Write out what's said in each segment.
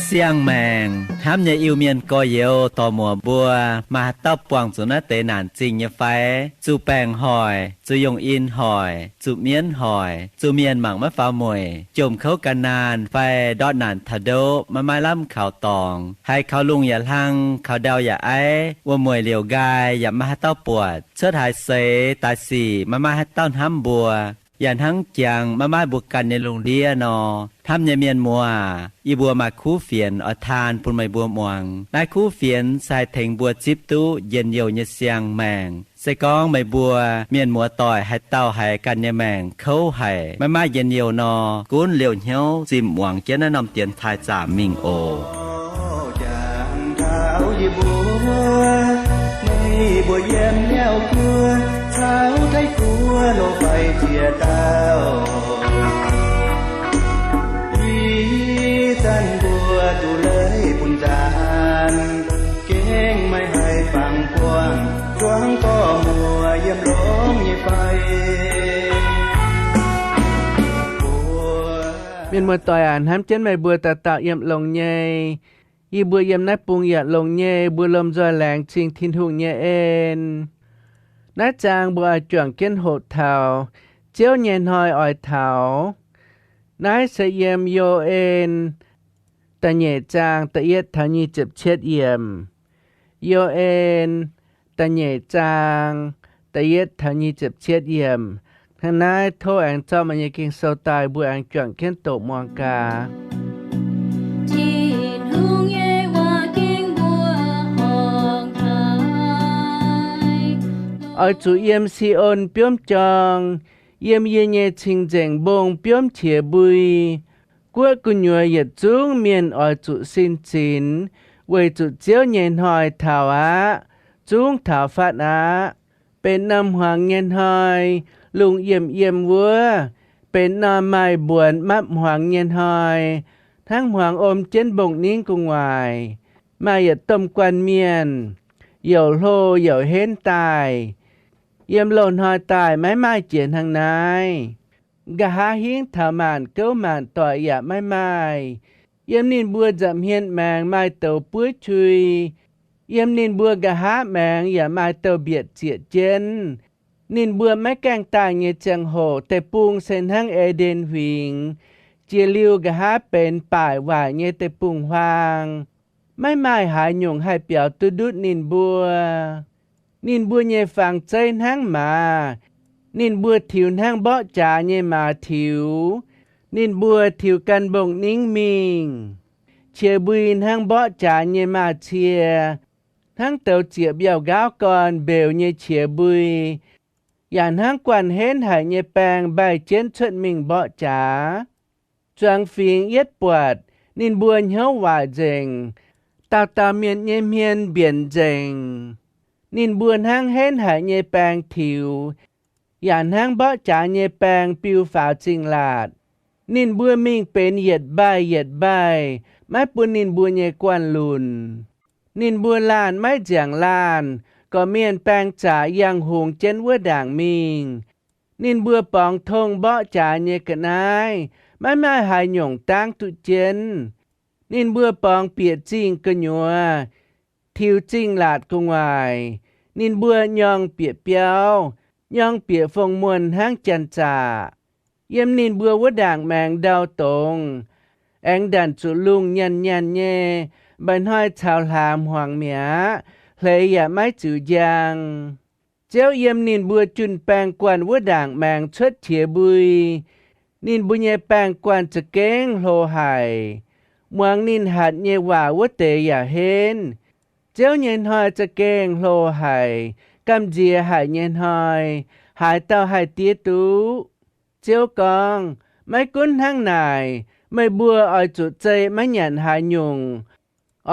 Siang-maengc hnamv nyei Iu-Mienh gorx-youz dorc muoc mbuo, maaih haaix dauh buangh zuqc naaiv deix naanc zingh nyei fai? Zuqc baengc hoic, zuqc yungh in hoic, zuqc mienv hoic, zuqc mienh mangc maiv faaux mueic, jomc kouv gan naanh fai ndortv naanc taux ndoqv maiv maaih lamh kaux dorngx, haiz kaux lungh yaac hlang, kaux ndau yaac aiv, wuom-mueic liouc nqaai yaac maiv maaih haaix dauh buatc, cuotv haaix seix daaih sic maiv maaih haaix dauh hnamv mbuo, yaac hnangv jangx maiv maaih mbuo ganh nyei lungh ndiev nor. Hnamv nyei mienh muoz, yie mbuo maaih kuv fienx oix taan bun meih mbuo muangx. Naaiv kuv fienx se haih tengx mbuo zipv duqv njien-youh nyei siang-maengc. Se gorngv meih mbuo mienh muoz-doic haaix dauh haiz ganh nyei maengc kouv haic, maiv maaih njien-youh nor, gunv liouh hnyouv zimh muangx jienv naaiv norm dienx taaih zaamc mingh oc. Jangx taux yie mbuo, meih mbuo yiem Niouv Guoqv caux Taiv-Guoqv loz-faix ziex dauh, ih zanc mbuo duqv leiz bun nzaanx, gengh maiv haih fangx buangh zuangx gorx-muoc yiem longx nyei fai. Mienh muoz-doic aac, hnamv jienv meih mbuo dauh dauh yiem longx nyei. Yie mbuo yiem naaiv bung yaac longx nyei, mbuo lomh nzoih laengz zingh Tin-Hungh nyei en. Naaiv zaang mbuo oix juangc jienv hoqc taux Ziouv nyei hnoi oix taux. Naaiv se yiem Yo^en da'nyeic zaang da'yietv taux nyic ziepc cietv yiemc. Yo^en da'nyeic zaang da'yietv taux nyic ziepc cietv yiemc. Hnangv naaiv tov aengx zorqv meih nyei Ging-Sou daaih, mbuo aengx juangc jienv doqc muangx gaax. Tin-Hungh nyei waac gengh mbuo horngc haic. Oix zuqc yiem Si^on biomv jorng, yiem yie nyei cing-nzengc mbong biomv qiex mbui. Guoqv gu'nyuoz yietc zungv mienh oix zuqc sin zinx, weic zuqc Ziouv nyei hnoi taux aqv. Zungv taux fatv aqv. Benx norm hmuangx nyei hnoi, lungh yiemh yiem wuov, benx norm maaih mbuonx mapv hmuangx nyei hnoi, hnangv hmuangx om jienv mbong-ningv gu'nguaaic. Maaih yietc domh guanh mienh, youc hlo youc henv daaih. Yiem loz-hnoi daaih maiv maaih jiex hnangv naaiv. Nqa'haav hingv taux maanc gouv maanc doic yaac maiv maaih. Yiem ninh mbuo nza'hmien maengx maaih douz buov qui. Yiem ninh mbuo nqa'haav maengx yaac maaih douz-mbietc zieqc jienv. Ninh mbuo maiv gaengh daaih nyei ziangh hoc deic-bung se hnangv E^nden Huingx, jiex liuz nqa'haav benx baaic waaic nyei deic-bung-huaang. Maiv maaih haaix nyungc haih biaux duqv ndutv ninh mbuo. Ninh mbuo nyei fangx zeiv hnangv maaz. Ninh mbuo tiux hnangv mborqv jaax nyei maaz tiux. Ninh mbuo tiux gan mbong-ningv mingh. Qiex mbui hnangv mborqv jaax nyei maaz-cie, hnangv douz zieqc mbiauh nqaauv gorn mbeux nyei qiex mbui, yaac hnangv guanh henv haic nyei baeng mbaih jienv cuotv mingh mborqv jaax. Zuangx fingx yietv buatc, ninh mbuo hnyouv waaic nzengc. Dauh dauh mienh nyei hmien mbienc nzengc. Ninh mbuo hnangv henv haic nyei baeng tiux, yaac hnangv mborqv jaax nyei baeng biu faaux zingh laatc. Ninh mbuo mingh benx yietc mbaih yietc mbaih, maiv bun ninh mbuo nyei guanh lunc. Ninh mbuo laanh maiv nziangx laanh, gorqv-mienh baeng zaqc yangh hungx jienv wuov ndaangc mingh. Ninh mbuo borngz tong mborqv jaax nyei ga'naaiv, maiv maaih haaix nyungc dangv duqv jienv. Ninh mbuo borngz bieqc zingh gu'nyuoz, tiux zingh laatc gu'nguaaic. Ninh mbuo nyorng bieqc biauv, nyorng bieqc fong-muonh hnangv janx-zaqc. Yiem ninh mbuo wuov ndaangc maengx ndau dongz, aengx ndanc zuqc lungh nyanc nyanc nyei, mba'hnoi caux hlaax hmuangx mi'aqv, hleix yaac maiv ziux njang. Ziouv yiem ninh mbuo junh baeng-guanh wuov ndaangc maengx cuotv qiex mbui. Ninh mbuo nyei baeng-guanh za'gengh hlo haic. Muangx ninh hatc nyei waac wuov deix yaac henv. Ziouv nyei hnoi za'gengh hlo haic, gamh nziex haic nyei hnoi, haaix dauh haih diev duqv? Ziouv gorngv, Maiv gunv hnangv naaic, meih mbuo oix zuqc zei maiv nyanc haaix nyungc.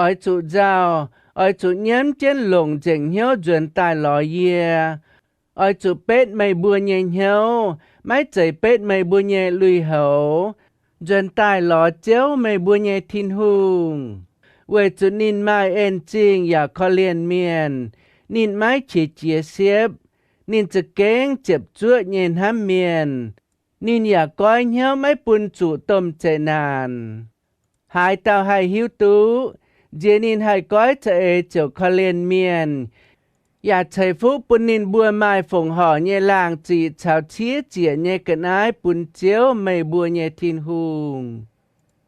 Oix zuqc nzauh, oix zuqc nyiemv jienv longc nzengc hnyouv nzuonx daaih lorz yie. Oix zuqc betv meih mbuo nyei hnyouv, maiv zeiz betv meih mbuo nyei lui-houx. nzuonx daaih lorz Ziouv, meih mbuo nyei Tin-Hungh, weic zuqc ninh maaih en-zingh yaac korv-lienh mienh. Ninh maiv qiex jiez siepv. Ninh za'gengh ziepc zuoqv nyei hnamv mienh. Ninh yaac goiv hnyouv maiv bun zuqc domh zeqc naanc. Haaix dauh haih hiuv duqv? Nziex ninh haih goiv za'eix ziouc korv-lienh mienh, yaac ceix fuqv bun ninh mbuo maaih fongc horc nyei laangh ziqc caux ciev ziec nyei ga'naaiv bun Ziouv, meih mbuo nyei Tin-Hungh.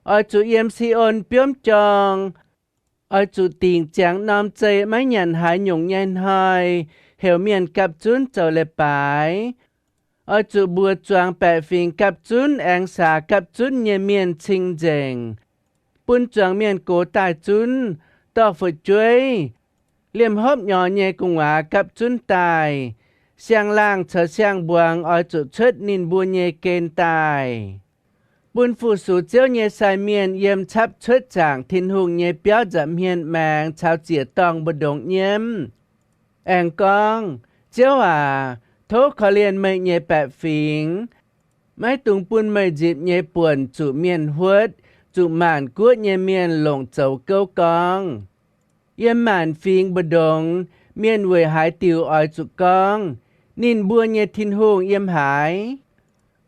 Oix zuqc yiem Si^on biomv jorng. Oix zuqc dingc ziangx norm zei maiv nyanc haaix nyungc nyei hnoi, heuc mienh gapv zunv zoux leiz-baaix. Oix zuqc mbuox zuangx baeqc fingx gapv zunv aengx saax gapv zunv nyei mienh cing-nzengc, bun zuangx mienh gox daaih zunv, dorh fu'jueiv, liemh hopv nyorx nyei gu'nguaaz gapv zunv daaih. Siang-laangh caux siang-mbuangz oix zuqc cuotv ninh mbuo nyei gen daaih. Bun fu-sux Ziouv nyei sai mienh yiem capv cuotv zaangc Tin-Hungh nyei biauv nza'hmien maengx caux ziec-dorngh mbu'ndongx nyiemv. Aengx gorngv, Ziouv aac, tov korv-lienh meih nyei baeqc fingx. Maiv dungx bun meih nzipc nyei buonc zuqc mienh huotv, zuqc maanc guoqv nyei mienh longc zoux gouv gorngv, Yiem maanc fingx mbu'ndongx mienh weic haaix diuc oix zuqc gorngv, Ninh mbuo nyei Tin-Hungh yiem haaix?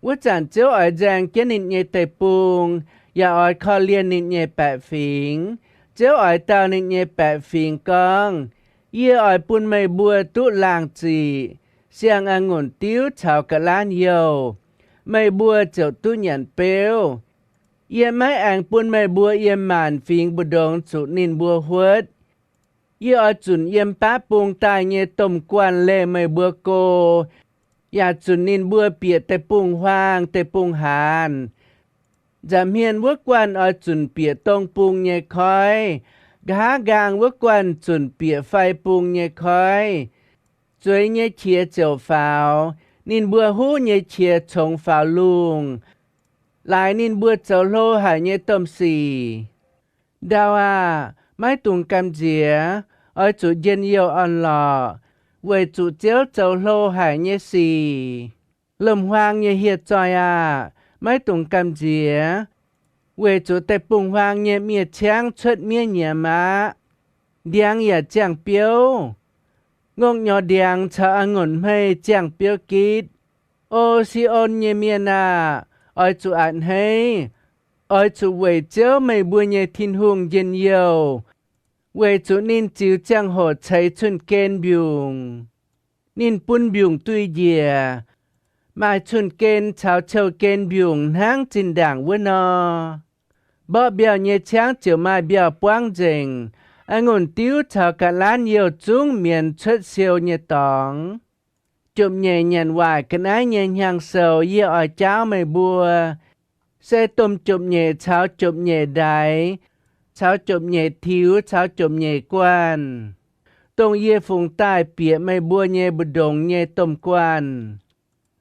Wuov zanc Ziouv oix nzaeng jienv ninh nyei deic-bung, yaac oix korv-lienh ninh nyei baeqc fingx. Ziouv oix dau ninh nyei baeqc fingx gorngv, Yie oix bun meih mbuo duqv laangh ziqc, siang-a'ngunc diuv caux ga'laanv youh. Meih mbuo ziouc duqv nyanc beuv. Yie maiv aengx bun meih mbuo yiem maanc fingx mbu'ndongx zuqc ninh mbuo huotv. Yie oix zunc yiem baav bung daaih nyei domh guanh leih meih mbuo go, yaac zunc ninh mbuo bieqc deic-bung-huaang deic-bung-haanz. Nza'hmien wuov guanh oix zunc bieqc dong bung nyei koiv. Nqa'haav nqaang wuov guanh zunc bieqc fai bung nyei koiv. Zueiz nyei qiex ziouc faaux. Ninh mbuo huv nyei qiex congx faaux lungh, laaix ninh mbuo zoux hlo haic nyei domh sic. Ndau aah! Maiv dungx gamh nziex. Oix zuqc njien-youh orn-lorqc, weic zuqc Ziouv zoux hlo haic nyei sic. Lomc-huaang nyei hieh zoih aah! Maiv dungx gamh nziex, weic zuqc deic-bung-huaang nyei miev-ciangv cuotv miev nyiemz aqv. Ndiangx yaac ziangh biouv. Ngongh nyorx ndiangx caux a'ngunc hmei ziangh biouv gitv. O Si^on nyei mienh aah! Oix zuqc a'hneiv. Oix zuqc weic Ziouv, meih mbuo nyei Tin-Hungh, njien-youh, weic zuqc ninh ziux ziangh hoc ceix cun-gen mbiungc. Ninh bun mbiungc duih njiec, maaih cun-gen caux ciou-gen mbiungc hnangv zinh ndaangc wuov nor. Mborqv mbiauh nyei ciangv ziouc maaih mbiauh buangv nzengc. A'ngunc diuv caux ga'laanv youh zungv mienz cuotv siou nyei dorngx. Jomc-nyeic nyanc waaic ga'naaiv nyei hnyangx-soux yie oix jaauv meih mbuo, se domh jomc-nyeic caux jomc-nyeic ndaix, caux jomc-nyeic tiux caux jomc-nyeic guanh, dongh yie fungx daaih bieqc meih mbuo nyei mbu'ndongx nyei domh guanh.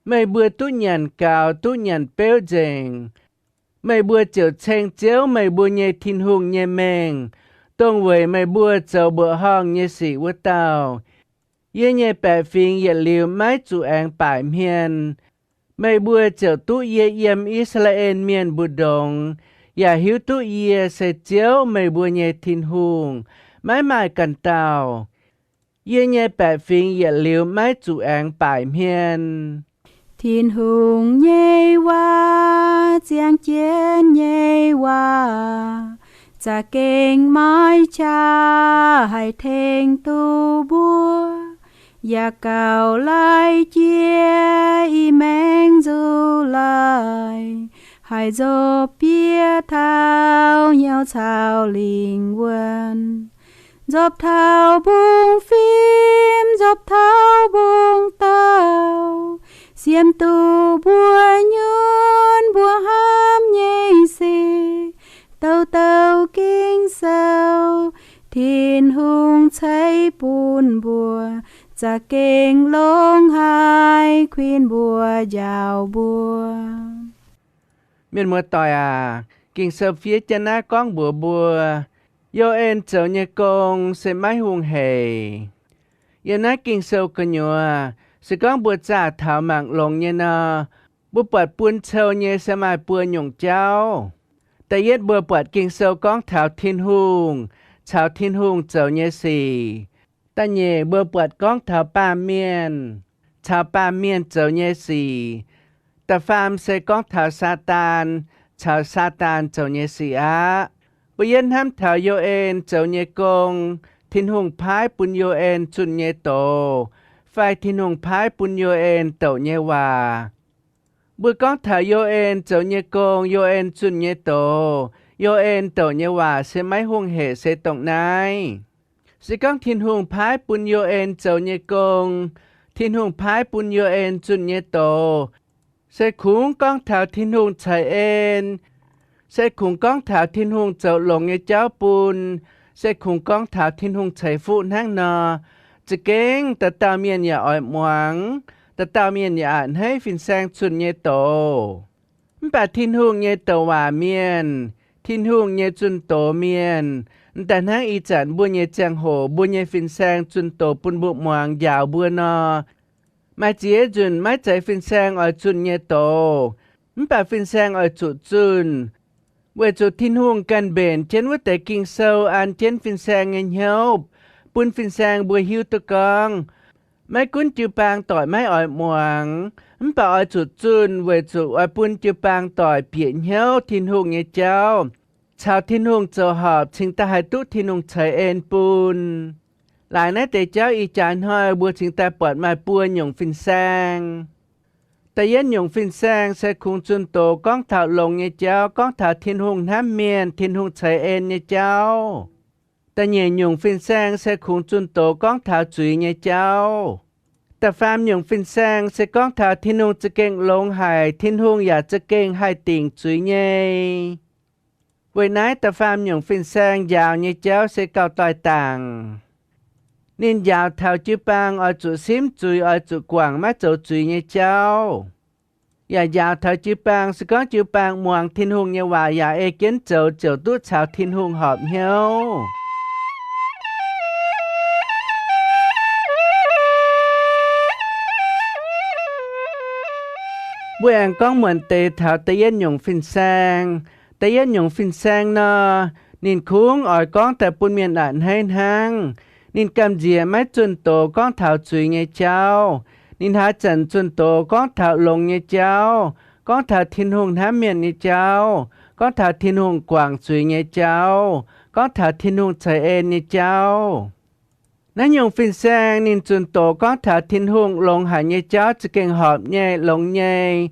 Meih mbuo duqv nyanc gaux, duqv nyanc beuv nzengc. Meih mbuo ziouc ceng Ziouv, meih mbuo nyei Tin-Hungh nyei mengh, dongh weic meih mbuo zoux mbuoqc horngh nyei sic wuov dauh. Yie nyei baeqc fingx yietc liuz maiv zuqc aengx baaic hmien. Meih mbuo ziouc duqv yie yiem I^saa^laa^en Mienh mbu'ndongx, yaac hiuv duqv yie se Ziouv, meih mbuo nyei Tin-Hungh, maiv maaih ganh dauh. Yie nyei baeqc fingx yietc liuz maiv zuqc aengx baaic hmien. Tin-Hungh nyei waac ziangh jienv nyei waac za'gengh maiv qaqv haih tengx duqv mbuo, yaac gaux lai jiex i maengx nzuqc laaih, haih nzopv bieqc taux hnyouv caux lingh wuonh, nzopv taux mbungv fim, nzopv taux mbungv dauh, siemx duqv mbuo nyunc mbuo hnamv nyei sic, douc douc Ging-Sou, Tin-Hungh ceix bun mbuo, za'gengh longx haic kuinx mbuo njaaux mbuo. Mienh muoz-doic aac, Ging-Sou fiev jienv naaiv gorngv mbuox mbuo, Yo^en zoux nyei gong se maiv hungh heic. Yiem naaiv Ging-Sou gu'nyuoz, se gorngv mbuo zaah taux mangc longx nyei nor, Mbuo buatc bun cou nyei se maaih buo nyungc jauv. Da'yietv mbuo buatc Ging-Sou gorngv taux Tin-Hungh caux Tin-Hungh zoux nyei sic. Da'nyeic mbuo buatc gorngv taux baamh mienh caux baamh mienh zoux nyei sic. Da'faam se gorngv taux Saadaan caux Saadaan zoux nyei sic aqv. Mbuo yietv hnamv taux Yo^en zoux nyei gong, Tin-Hungh paaiv bun Yo^en zunh nyei doz, fai Tin-Hungh paaiv bun Yo^en douc nyei waac. Mbuo gorngv taux Yo^en zoux nyei gong, Yo^en zunh nyei doz, Yo^en douc nyei waac se maiv hungh hec se dongh naaiv. Se gorngv Tin-Hungh paaiv bun Yo^en zoux nyei gong, Tin-Hungh paaiv bun Yo^en zunh nyei doz, se kungx gorngv taux Tin-Hungh ceix en, se kungx gorngv taux Tin-Hungh zoux longx nyei jauv bun, se kungx gorngv taux Tin-Hungh ceix fuqv hnangv nor, za'gengh dauh dauh mienh yaac oix muangx, dauh dauh mienh yaac a'hneiv fin-saeng zunh nyei doz. Mv baac Tin-Hungh nyei douc waac mienh, Tin-Hungh nyei zunh doz mienh, m'daaih hnangv ih zanc mbuo nyei ziangh hoc mbuo nyei fin-saeng zunh doz bun mbuo muangx njaaux mbuo nor, maaih ziex nzunc maiv zeiz fin-saeng oix zunh nyei doz, mv baac fin-saeng oix zuqc zunh, weic zuqc Tin-Hungh ganh mbenc jienv wuov deix Ging-Sou an jienv fin-saeng nyei hnyouv, bun fin-saeng mbuo hiuv duqv gorngv, maiv gunv jiu-baang doic maiv oix muangx, mv baac oix zuqc zunh weic zuqc oix bun jiu-baang doic bieqc hnyouv Tin-Hungh nyei jauv, caux Tin-Hungh zoux horpc cingx daaih haih duqv Tin-Hungh ceix en bun. Laaix naaiv deix jauv ih jaax hnoi mbuo cingx daaih buatc maaih buo nyungc fin-saeng. Da'yietv nyungc fin-saeng se kungx zunh doz gorngv taux longx nyei jauv, gorngv taux Tin-Hungh hnamv mienh, Tin-Hungh ceix en nyei jauv. Da'nyeic nyungc fin-saeng se kungx zunh doz gorngv taux zuiz nyei jauv. Da'faam nyungc fin-saeng se gorngv taux Tin-Hungh za'gengh longx haic, Tin-Hungh yaac za'gengh haih dingc zuiz nyei. Weic naaiv da'faam nyungc fin-saeng njaaux nyei jauv se gauh doix-dangc. Ninh njaaux taux jiu-baang oix zuqc simv zuiz, oix zuqc guangc maiv zoux zuiz nyei jauv, yaac njaaux taux jiu-baang se gorngv jiu-baang muangx Tin-Hungh nyei waac yaac ei jienv zoux ziouc duqv caux Tin-Hungh horpc hnyouv. Mbuo aengx gorngv muonc deix taux da'yietv nyungc fin-saeng. Da'yietv nyungc fin-saeng nor, ninh kungx oix gorngv daaih bun mienh a'hneiv hnangv. Ninh gamh nziex maiv zunh doz gorngv taux zuiz nyei jauv. Ninh haaix zanc zunh doz gorngv taux longx nyei jauv, gorngv taux Tin-Hungh hnamv mienh nyei jauv, gorngv taux Tin-Hungh guangc zuiz nyei jauv, gorngv taux Tin-Hungh ceix en nyei jauv. Naaiv nyungc fin-saeng ninh zunh doz gorngv taux Tin-Hungh longx haic nyei jauv za'gengh horpc nyei, longx nyei,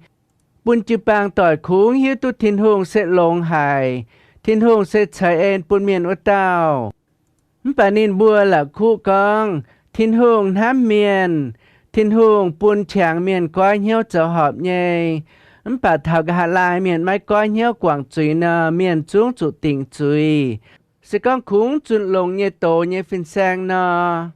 bun jiu-baang doic kungx hiuv duqv Tin-Hungh se longx haic, Tin-Hungh se ceix en bun mienh wuov dauh. Mv baac ninh mbuo la'kuqv gorngv, Tin-Hungh hnamv mienh, Tin-Hungh bun qangx mienh goiv hnyouv zoux horpc nyei. Mv baac taux nqa'haav laai mienh maiv goiv hnyouv guangc zuiz nor, mienh zungv zuqc dingc zuiz. Se gorngv kungx zunh longx nyei doz nyei fin-saeng nor,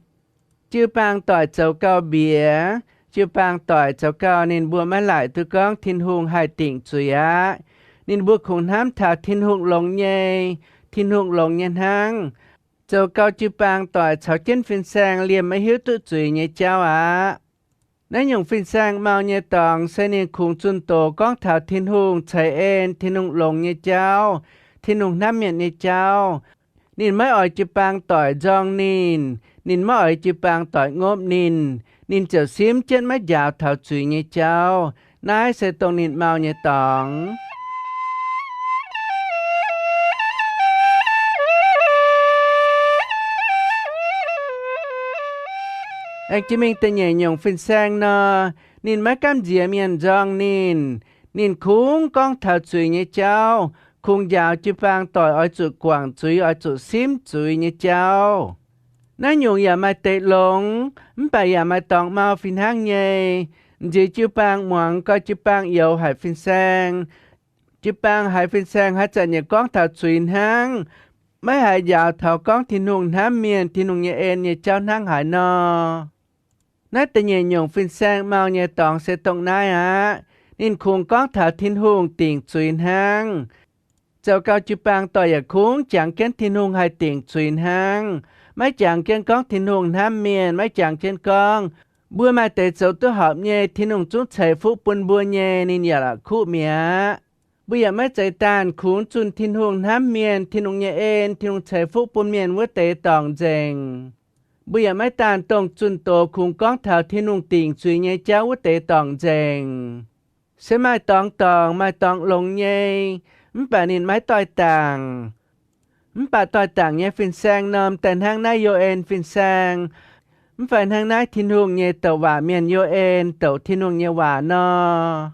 jiu-baang doic zoux gau mbiex, jiu-baang doic zoux gau ninh mbuo maiv laaic duqv gorngv Tin-Hungh haih dingc zuiz aqv. Ninh mbuo kungx hnamv taux Tin-Hungh longx nyei, Tin-Hungh longx nyei hnangv, zoux gau jiu-baang doic caux jienv fin-saeng liemh maiv hiuv duqv zuiz nyei jauv aqv. Naaiv nyungc fin-saeng mau nyei dorngx se ninh kungx zunh doz gorngv taux Tin-Hungh ceix en, Tin-Hungh longx nyei jauv, Tin-Hungh hnamv mienh nyei jauv. Ninh maiv oix jiu-baang doic nzorng ninh, ninh maiv oix jiu-baang doic ngopv ninh, ninh ziouc simv jienv maiv njaaux taux zuiz nyei jauv. Naaiv se dongh ninh mau nyei dorngx. Aengx jiex mingh da'nyeic nyungc fin-saeng nor, ninh maiv gamh nziex mienh nzorng ninh. Ninh kungx gorngv taux zuiz nyei jauv, kungx njaaux jiu-baang doic oix zuqc guangc zuiz, oix zuqc simv zuiz nyei jauv. Naaiv nyungc yaac maaih deix longx, mv baac yaac maaih dorngx mau fih hnangv nyei. M'nziex jiu-baang muangx, gau jiu-baang youx haic fin-saeng. Jiu-baang haiz fin-saeng haaix zanc yaac gorngv taux zuiz hnangv, maiv haiz njaaux taux gorngv Tin-Hungh hnamv mienh, Tin-Hungh nyei en nyei jauv hnangv haaix nor. Naaiv da'nyeic nyungc fin-saeng mau nyei dorngx se dongh naaiv aqv. Ninh kungx gorngv taux Tin-Hungh dingc zuiz hnangv. Zoux gau jiu-baang doic yaac kungx jangx jienv Tin-Hungh haih dingc zuiz hnangv. Maiv jangx jienv gorngv Tin-Hungh hnamv mienh, maiv jangx jienv gorngv Mbuo maaih deix zoux duqv horpc nyei, Tin-Hungh zungv ceix fuqv bun mbuo nyei, ninh yaac la'kuqv mi'aqv. Mbuo yaac maiv zeiz daanh kungx zunh Tin-Hungh hnamv mienh. Tin-Hungh nyei en, Tin-Hungh ceix fuqv bun mienh wuov deix dorngc nzengc. Mbuo yaac maiv daanh dongh zunh doz kungx gorngv taux Tin-Hungh dingc zuiz nyei jauv wuov deix dorngc nzengc. Se maaih dorngx dorngc, maaih dorngx longx nyei, mv baac ninh maiv doix-dangc. Mv baac doix-dangc nyei fin-saeng norm daaih hnangv naaiv Yo^en fin-saeng, mv fai hnangv naaiv Tin-Hungh nyei douc waac mienh Yo^en douc Tin-Hungh nyei waac nor.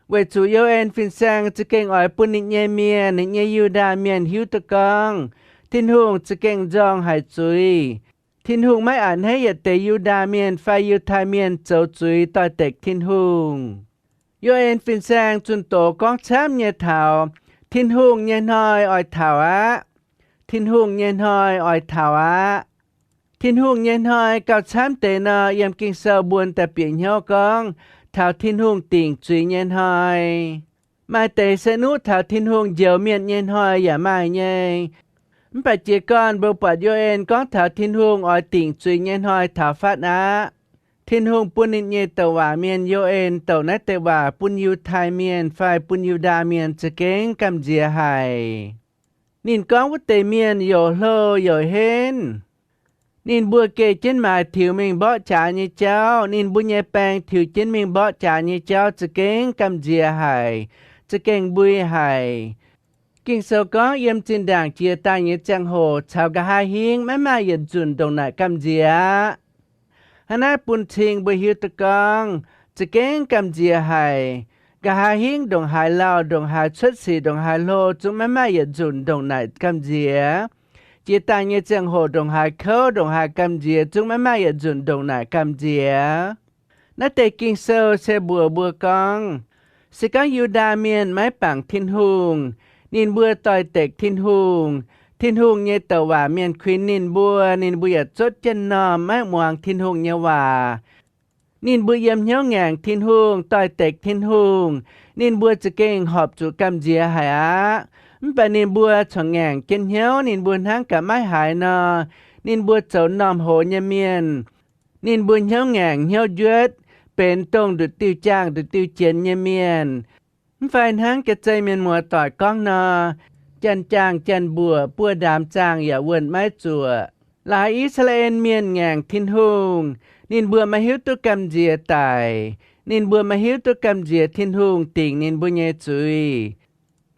Weic zuqc Yo^en fin-saeng za'gengh oix bun ninh nyei mienh, ninh nyei Yu^ndaa Mienh hiuv duqv gorngv Tin-Hungh za'gengh nzorng haic zuiz. Tin-Hungh maiv a'hneiv yietc deix Yu^ndaa Mienh fai Yiutai Mienh zoux zuiz doix-dekc Tin-Hungh. Yo^en fin-saeng zunh doz gorngv camv nyei taux Tin-Hungh nyei hnoi oix taux aqv. Tin-Hungh nyei hnoi oix taux aqv. Tin-Hungh nyei hnoi gauh camv deix nor, yiem Ging-Sou mbuo daaih bieqc hnyouv gorngv taux Tin-Hungh dingc zuiz nyei hnoi. Maaih deix se nuqv taux Tin-Hungh njoux mienh nyei hnoi yaac maaih nyei. Mv baac jiez gorn mbuo buatc Yo^en gorngv taux Tin-Hungh oix dingc zuiz nyei hnoi taux fatv aqv. Tin-Hungh bun ninh nyei douc waac mienh Yo^en douc naaiv deix waac bun Yiutai Mienh fai bun Yu^ndaa Mienh za'gengh gamh nziex haic. Ninh gorngv wuov deix mienh youc hlo youc henv. Ninh mbuo geh jienv maaiz tiux mingh mborqv jaax nyei jauv. Ninh mbuo nyei baeng tiux jienv mingh mborqv jaax nyei jauv za'gengh gamh nziex haic, za'gengh mbui haic. Ging-Sou gorngv yiem zinh ndaangc jiex daaih nyei ziangh hoc caux nqa'haav hingv maiv maaih yietc nzunc ndongc naaic gamh nziex aqv. Hnangv naaiv bun cing mbuo hiuv duqv gorngv za'gengh gamh nziex haic. Nqa'haav hingv ndongc haaix lauh, ndongc haaix cuotv sic, ndongc haaix hlo zungv maiv maaih yietc nzunc ndongc naaic gamh nziex. Jiex daaih nyei ziangh hoc ndongc haaix kouv, ndongc haaix gamh nziex zungv maiv maaih yietc nzunc ndongc naaic gamh nziex. Naaiv deix Ging-Sou se mbuox mbuo gorngv, se gorngv Yu^ndaa Mienh maiv bangc Tin-Hungh, ninh mbuo doix-dekc Tin-Hungh, Tin-Hungh nyei douc waac mienh kuinx ninh mbuo, ninh mbuo yaac zotv jienv normh maiv muangx Tin-Hungh nyei waac. Ninh mbuo yiem hnyouv ngaengc Tin-Hungh, doix-dekc Tin-Hungh, ninh mbuo za'gengh horpc zuqc gamh nziex haic aqv. Mv baac ninh mbuo corc ngaengc jienv hnyouv, ninh mbuo hnangv gaax maiv haiz nor, ninh mbuo zoux normh hoz nyei mienh. Ninh mbuo hnyouv ngaengc hnyouv njuotv, benx dongh nduqc diuh jaangh nduqc diuh jienx nyei mienh. Mv fai hnangv Ga'zei Mienh Muoz-doic gorngv nor, janx-jaangh janx-mbuoqc, buo ndaamv zaangh yaac wuonh maiv zuoqc. Laaix I^saa^laa^en Mienh ngaengc Tin-Hungh, ninh mbuo maiv hiuv duqv gamh nziex daic. Ninh mbuo maiv hiuv duqv gamh nziex Tin-Hungh dingc ninh mbuo nyei zuiz.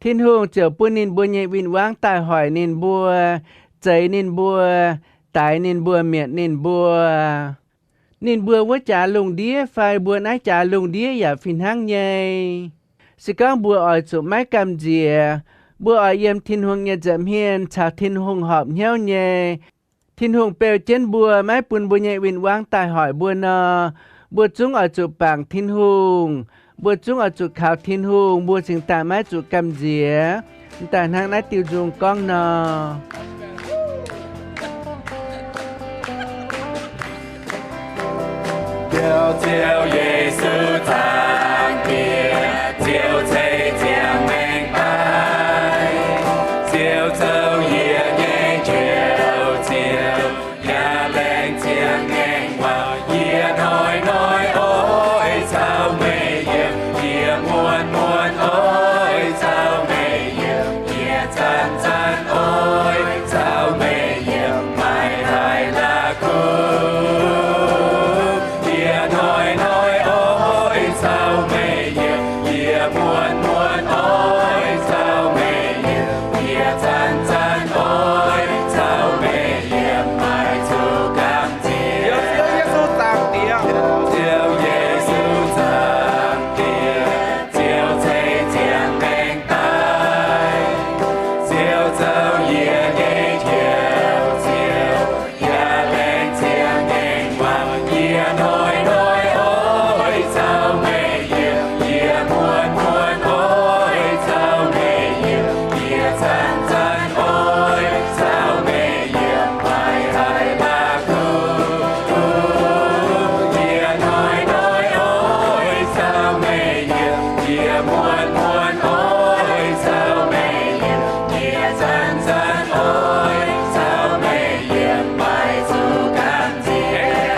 Tin-Hungh ziouc bun ninh mbuo nyei win-wangv daaih hoic ninh mbuo, zeix ninh mbuo, daix ninh mbuo, mietc ninh mbuo. Ninh mbuo wuov jaax lungh ndiev fai mbuo naaiv jaax lungh ndiev yaac fih hnangv nyei. Se gorngv mbuo oix zuqc maiv gamh nziex, mbuo oix yiem Tin-Hungh nyei nza'hmien caux Tin-Hungh horpc hnyouv nyei, Tin-Hungh beu jienv mbuo, maiv bun mbuo nyei win-wangv daaih hoic mbuo nor, mbuo zungv oix zuqc bangc Tin-Hungh. Mbuo zungv oix zuqc kaux Tin-Hungh, mbuo cingx daaih maiv zuqc gamh nziex. M'daaih hnangv naaiv diuh nzung gorngv nor. Ziouv, Ziouv Yesu zaangc Diex, Ziouv ceix ziangx maengc daaih, Ziouv zoux yie nyei Njoux Ziouv, yaac laengz zingh ngaengc waac. Yie hnoi-hnoi oix caux meih yiem, yie muonz-muonz oix caux meih yiem, yie zanc-zanc oix caux meih yiem, maaih haaix la'kuqv. Yie hnoi-hnoi oix caux meih yiem, yie muonz-muonz oix caux meih yiem, yie zanc-zanc oix caux meih yiem, maaih zuqc gamh nziex. Ziouv Yesu zaangc Diex, Ziouv Yesu zaangc Diex, Ziouv ceix ziangx maengc daaih, Ziouv zoux yie nyei Njoux Ziouv, yaac laengz zingh ngaengc waac. Yie hnoi-hnoi oix caux meih yiem, yie muonz-muonz oix caux meih yiem, yie zanc-zanc oix caux meih yiem, maaih haaix la'kuqv. Yie hnoi-hnoi oix caux meih yiem, yie muonz-muonz oix caux meih yiem, yie zanc-zanc oix caux meih yiem, maaih zuqc gamh nziex.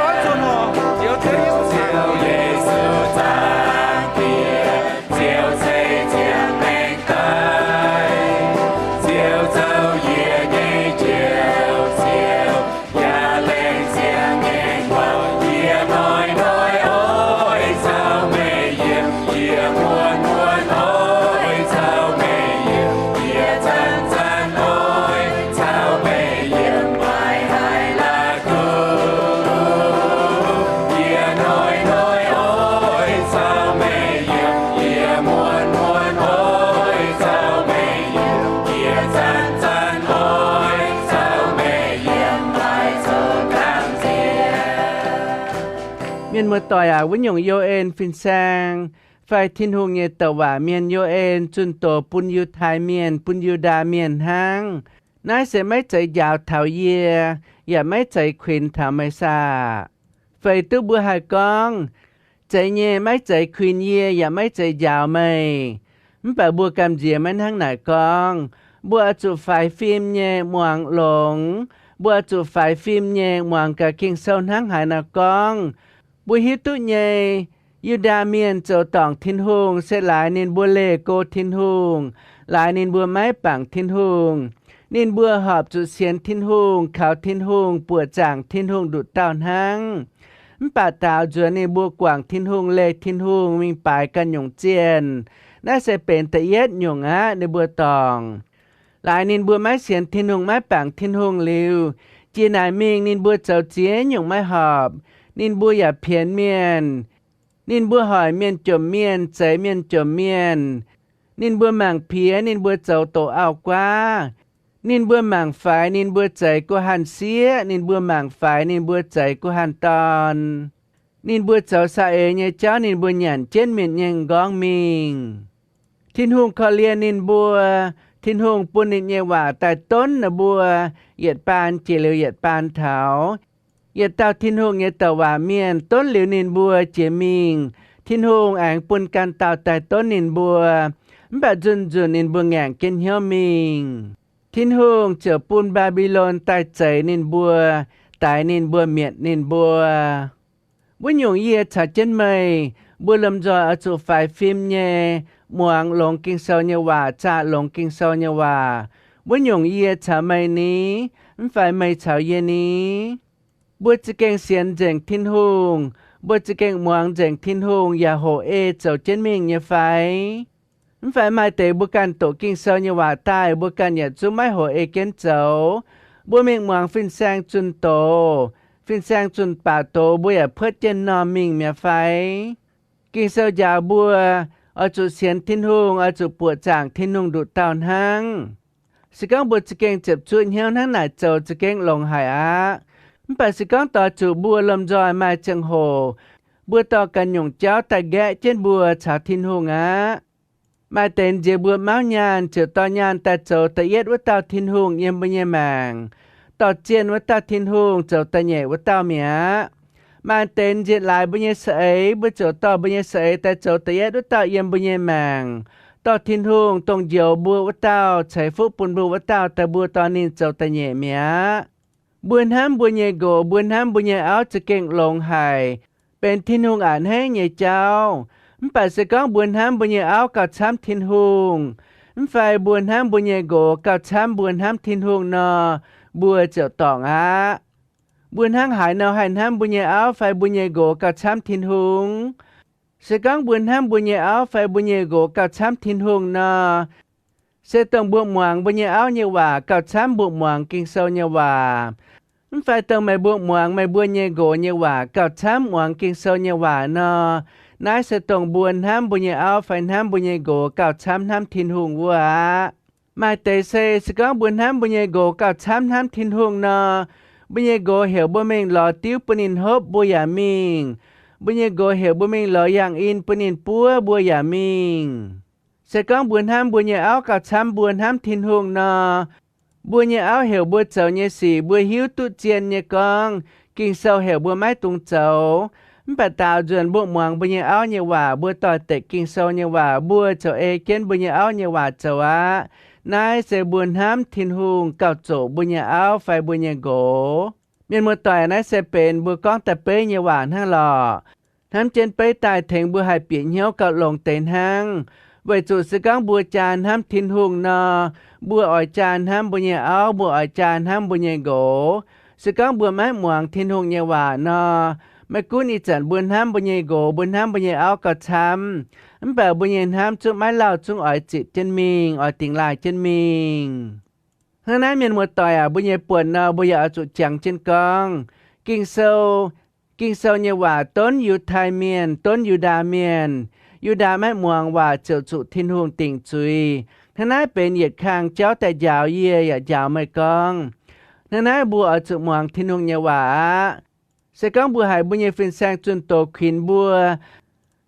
Mienh muoz-doic aac, wuov nyungc Yo^en fin-saeng fai Tin-Hungh nyei douc waac mienh Yo^en zunh doz bun Yiutai Mienh, bun Yu^ndaa Mienh hnangv. Naaiv se maiv zeiz njaaux taux yie, yaac maiv zeiz kuinx taux meih saah? Feix duqv mbuo haih gorngv, Zeiz nyei, maiv zeiz kuinx yie, yaac maiv zeiz njaaux meih. Mv baac mbuo gamh nziex maiv hnangv naaic gorngv. Mbuo oix zuqc faix fim nyei muangx longx. Mbuo oix zuqc faix fim nyei muangx gaax Ging-Sou hnangv haaix nor gorngv. Mbuo hiuv duqv nyei, Yu^ndaa Mienh zoux dorngc Tin-Hungh se laaix ninh mbuo leih go Tin-Hungh, laaix ninh mbuo maiv bangc Tin-Hungh. Ninh mbuo horpc zuqc sienx Tin-Hungh, kaux Tin-Hungh, buoqc zaangc Tin-Hungh nduqc dauh hnangv. Mv baac daaux nzuonx ninh mbuo guangc Tin-Hungh, leih Tin-Hungh, mingh baaix ganh nyungc zienh. Naaiv se benx da'yietv nyungc aqv, ninh mbuo dorngc. Laaix ninh mbuo maiv sienx Tin-Hungh, maiv bangc Tin-Hungh liuz, jiex naaic mingh ninh mbuo zoux ziex nyungc maiv horpc. Ninh mbuo yaac pienx mienh. Ninh mbuo hoic mienh jomc mienh, zeix mienh jomc mienh. Ninh mbuo mangc piex, ninh mbuo zoux doqc auv-guaav. Ninh mbuo mangc faix, ninh mbuo zeix guh hanh sieqv. Ninh mbuo mangc faix, ninh mbuo zeix guh hanh dorn. Ninh mbuo zoux saeng-eix nyei jauv, ninh mbuo nyanc jienv mienh nyei m'nqorngv mingh. Tin-Hungh korv-lienh ninh mbuo. Tin-Hungh bun ninh nyei waac daaih donv ninh mbuo, yietc baan jiex liuz yietc baan taux. Yietc dauh Tin-Hungh nyei douc waac mienh donv liuz ninh mbuo jiex mingh, Tin-Hungh aengx bun ganh dauh daaih donv ninh mbuo. Mv baac nzunc nzunc ninh mbuo ngaengc jienv hnyouv mingh. Tin-Hungh ziouc bun Mbaa^mbi^lon daaih zeix ninh mbuo, daix ninh mbuo, mietc ninh mbuo. Wuov nyungc yie caux jienv meih, mbuo lomh nzoih oix zuqc faix fim nyei muangx longx Ging-Sou nyei waac, zaah longx Ging-Sou nyei waac. Wuov nyungc yie caux meih ni, mv fai meih caux yie ni? Mbuo za'gengh sienx nzengc Tin-Hungh, mbuo za'gengh muangx nzengc Tin-Hungh yaac hoqc ei zoux jienv mingh nyei fai? Mv fai maaih deix mbuo ganh doqc Ging-Sou nyei waac daaih, mbuo ganh yaac zungv maiv hoqc ei jienv zoux. Mbuo mingh muangx fin-saeng zunh doz, fin-saeng zunh baac doz, mbuo yaac puotv jienv m'normh mingh mi'aqv fai? Ging-Sou njaaux mbuo oix zuqc sienx Tin-Hungh, oix zuqc buoqc zaangc Tin-Hungh nduqc dauh hnangv. Se gorngv mbuo za'gengh ziepc zuoqv hnyouv hnangv naaic zoux, za'gengh longx haic aqv. Mv baac se gorngv doix zuqc mbuo lomh nzoih maaih ziangh hoc, mbuo dorh ganh nyungc jauv daaih nqaeqv jienv mbuo caux Tin-Hungh aqv. Maaih deix nziex mbuo mauv nyaanh ziouc dorh nyaanh daaih zoux da'yietv wuov dauh Tin-Hungh yiem mbuo nyei maengc, dorh zienh wuov dauh Tin-Hungh zoux da'nyeic wuov dauh mi'aqv. Maaih deix nziex laaix mbuo nyei za'eix, mbuo ziouc dorh mbuo nyei za'eix daaih zoux da'yietv wuov dauh yiem mbuo nyei maengc, dorh Tin-Hungh dongh njoux mbuo wuov dauh, ceix fuqv bun mbuo wuov dauh daaih, mbuo dorh ninh zoux da'nyeic mi'aqv. Mbuo hnamv mbuo nyei nqox, mbuo hnamv mbuo nyei auv za'gengh longx haic, benx Tin-Hungh a'hneiv nyei jauv. Mv baac se gorngv mbuo hnamv mbuo nyei auv gauh camv Tin-Hungh, mv fai mbuo hnamv mbuo nyei nqox gauh camv mbuo hnamv Tin-Hungh nor, mbuo ziouc dorngc aqv. Mbuo hnangv haaix nor haih hnamv mbuo nyei auv fai mbuo nyei nqox gauh camv Tin-Hungh? Se gorngv mbuo hnamv mbuo nyei auv fai mbuo nyei nqox gauh camv Tin-Hungh nor, se dongh mbuo muangx mbuo nyei auv nyei waac gauh camv mbuo muangx Ging-Sou nyei waac. Mv fai dongh meih mbuo muangx meih mbuo nyei nqox nyei waac gauh camv muangx Ging-Sou nyei waac nor, naaiv se dongh mbuo hnamv mbuo nyei auv fai hnamv mbuo nyei nqox gauh camv hnamv Tin-Hungh wuov aqv. Maaih deix se, se gorngv mbuo hnamv mbuo nyei nqox gauh camv hnamv Tin-Hungh nor, mbuo nyei nqox heuc mbuo mingh lorz diuv bun ninh hopv, mbuo yaac mingh. Mbuo nyei nqox heuc mbuo mingh lorz yangh in bun ninh buov, mbuo yaac mingh. Se gorngv mbuo hnamv mbuo nyei auv gauh camv mbuo hnamv Tin-Hungh nor, mbuo nyei auv heuc mbuo zoux nyei sic, mbuo hiuv duqv zien nyei gorngv Ging-Sou heuc mbuo maiv dungx zoux. Mv baac daaux nzuonx mbuo muangx mbuo nyei auv nyei waac, mbuo doix-dekc Ging-Sou nyei waac, mbuo ziouc ei jienv mbuo nyei auv nyei waac zoux aqv. Naaiv se mbuo hnamv Tin-Hungh gauh zoqc mbuo nyei auv fai mbuo nyei nqox. Mienh muoz-doic, naaiv se benx mbuo gorngv daaih beiv nyei waac hnangv lorqc. Hnamv jienv beiv daaih tengx mbuo haih bieqc hnyouv gauh longx deix hnangv. Weic zuqc se gorngv mbuo jaa hnamv Tin-Hungh nor, mbuo oix jaa hnamv mbuo nyei auv, mbuo oix jaa hnamv mbuo nyei nqox. Se gorngv mbuo maiv muangx Tin-Hungh nyei waac nor, maiv gunv ih zanc mbuo hnamv mbuo nyei nqox, mbuo hnamv mbuo nyei auv gauh camv, mv baac mbuo nyei hnamv zungv maiv lauh, zungv oix zitc jienv mingh, oix dingx laaih jienv mingh. Hnangv naaiv, mienh muoz-doic aac, mbuo nyei buonc nor, mbuo yaac oix zuqc jangx jienv gorngv Ging-Sou, Ging-Sou nyei waac donv Yiutai Mienh, donv Yu^ndaa Mienh. Yu^ndaa maiv muangx waac ziouc zuqc Tin-Hungh dingc zuiz. Hnangv naaiv benx yietc kang jauv daaih njaaux yie yaac njaaux meih gorngv, hnangv naaiv mbuo oix zuqc muangx Tin-Hungh nyei waac aqv. Se gorngv mbuo haiz mbuo nyei fin-saeng zunh doz kuinx mbuo,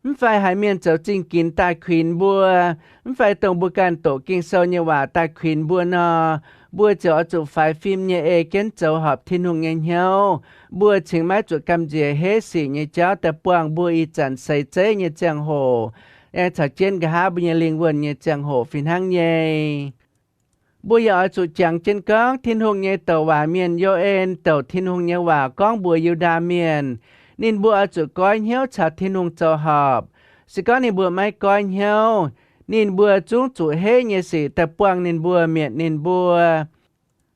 mv fai haiz mienh zoux zingh ginx daaih kuinx mbuo, mv fai dongh mbuo ganh doqc Ging-Sou nyei waac daaih kuinx mbuo nor, mbuo ziouc oix zuqc faix fim nyei ei jienv zoux horpc Tin-Hungh nyei hnyouv. Mbuo cingx maiv zuqc gamh nziex heiv sic nyei jauv daaih buangh mbuo ih zanc seix zeiv nyei ziangh hoc, aengx caux jienv nqa'haav mbuo nyei lingh wuonh nyei ziangh hoc fih hnangv nyei. Mbuo yaac oix zuqc jangx jienv gorngv Tin-Hungh nyei douc waac mienh Yo^en douc Tin-Hungh nyei waac gorngv mbuox Yu^ndaa Mienh. Ninh mbuo oix zuqc goiv hnyouv caux Tin-Hungh zoux horpc. Se gorngv ninh mbuo maiv goiv hnyouv, ninh mbuo zungv zuqc heiv nyei sic daaih buangh ninh mbuo, mietc ninh mbuo.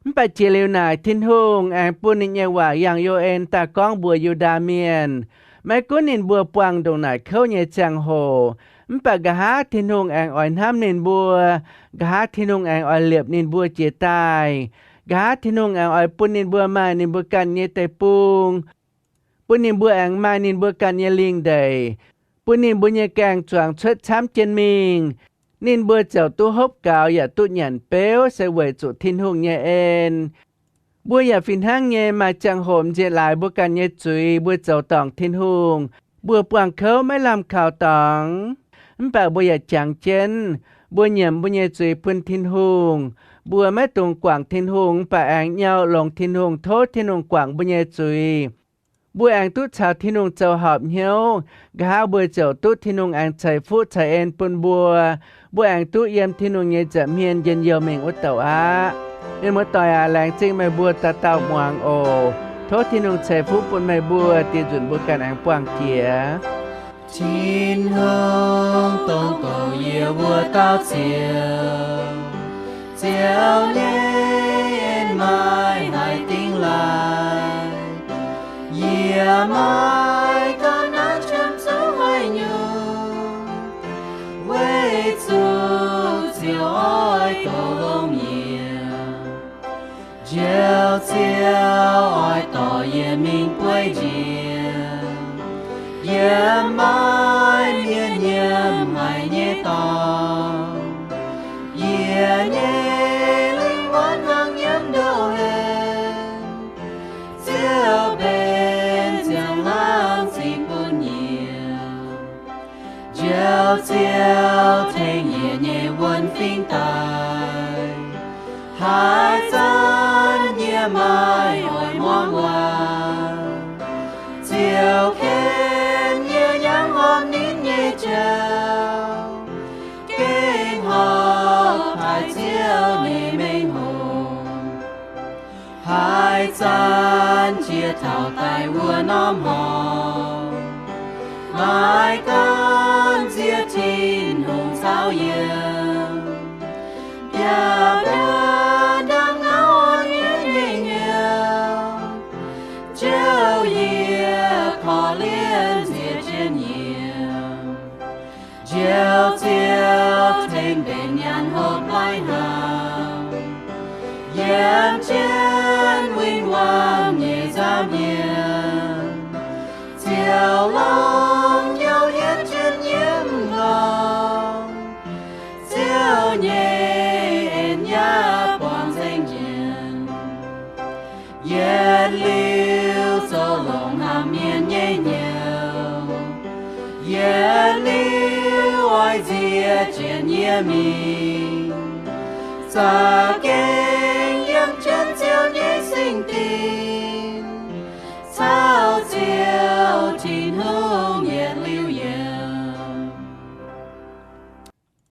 Mv baac jiex liuz naaic, Tin-Hungh aengx bun ninh nyei waac yangh Yo^en daaih gorngv mbuox Yu^ndaa Mienh. Maiv gunv ninh mbuo buangh ndongc naaic kouv nyei ziangh hoc, mv baac nqa'haav Tin-Hungh aengx oix hnamv ninh mbuo. Nqa'haav Tin-Hungh aengx oix liepc ninh mbuo jiex daaih. Nqa'haav Tin-Hungh aengx oix bun ninh mbuo maaih ninh mbuo ganh nyei deic-bung, bun ninh mbuo aengx maaih ninh mbuo ganh nyei lingh ndeic, bun ninh mbuo nyei gaeng-zuangx cuotv camv jienv mingh. Ninh mbuo ziouc duqv hopv gaux yaac duqv nyanc beuv se weic zuqc Tin-Hungh nyei en. Mbuo yaac fih hnangv nyei, maaih ziangh hoc m'nziex laaix mbuo ganh nyei zuiz, mbuo zoux dorngc Tin-Hungh, mbuo buangh kouv maiv lamh kaux dorngx. Mv baac mbuo yaac jangx jienv, mbuo nyiemc mbuo nyei zuiz bun Tin-Hungh. Mbuo maiv dungx guangc Tin-Hungh, mv baac aengx nyau longx Tin-Hungh, tov Tin-Hungh guangc mbuo nyei zuiz. Mbuo aengx duqv caux Tin-Hungh zoux horpc hnyouv. Nqa'haav mbuo ziouc duqv Tin-Hungh aengx ceix fuqv ceix en bun mbuo. Mbuo aengx duqv yiem Tin-Hungh nyei nza'hmien njien-youh mingh wuov douc aqv. Mienh muoz-doic aac, laengz zingh meih mbuo dauh dauh muangx oc. Tov Tin-Hungh ceix fuqv bun meih mbuo, diex nzunc mbuo ganh aengx buangh jiex. Tin-Hungh dongh goux yie wuov dauh Ziouv, Ziouv nyei en maaih haaix dingh laanh? Yie maiv gauh nanv qiemx zuqc haaix nyungc, weic zuqc Ziouv oix goux longx yie. Njoux Ziouv oix dorh yie mingh bueix njiec yiem maiv mienh nyiemc haic nyei dorngx. Yie nyei lingh wuonv hangx nyiemv ndoh hlen, Ziouv benx ziangh laangh ziqc bun yie. Njoux Ziouv tengx yie nyei wuonv fingx daaih, haaix zanc yie maiv oix muangx waac, Ziouv ken yie yangh horpc ninh nyei jauv, gengh horpc haic Ziouv nyei mengh hoc. Haaix zanc jiex taux daaih wuov norm horngh, maiv gaengh nziex Tin-Hungh caux yie, biaav-biaav ndaangc ngau yie nyei hnyouv, Ziouv, yie korv-lienh nziex jienv yie. Njoux Ziouv tengx mbenc nyaanh hopv lai-hnaangx, yiem jienv win-wangv nyei nza'hmien. Ziouv longx hnyouv hietv jienv yiem nqorngv, Ziouv nyei en yaac buangh nzengc njiec. Yietc liuz zoux longx hnamv mienh nyei hnyouv, yietc liuz oix nziex jienv yie mingh, za'gengh yiem jienv Ziouv nyei singx dingh.